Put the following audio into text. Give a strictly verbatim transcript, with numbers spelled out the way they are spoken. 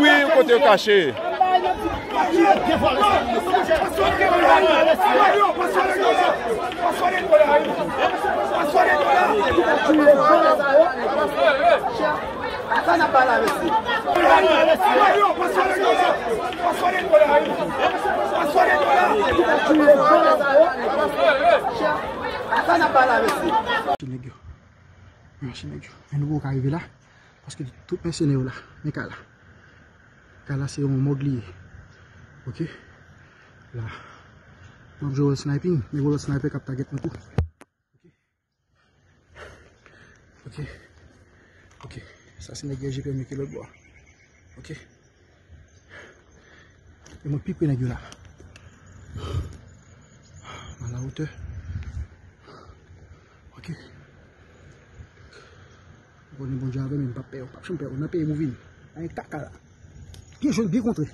Wi, kote yo kache? Mache nèg yo. Mache nèg yo. Men nou poko ka rive la. Paske tout mèsenè yo la. Men kay la. Kay la se yon mòg li ye. Ok. La. M ap jwe wòl sniping. Men yon lòt sniper k ap target nou tou. Ok. Ok. Ok. Sa se nèg yo G P M yo ki lòt bò a. Ok. E mwen pi pre nèg yo la. M a la wotè. Ok. Ou konnen Bondye avè m, m p ap pè, m p ap janm pè. Nan peyi m ou vin. Anyen kaka la. Byen jwenn, byen kontre.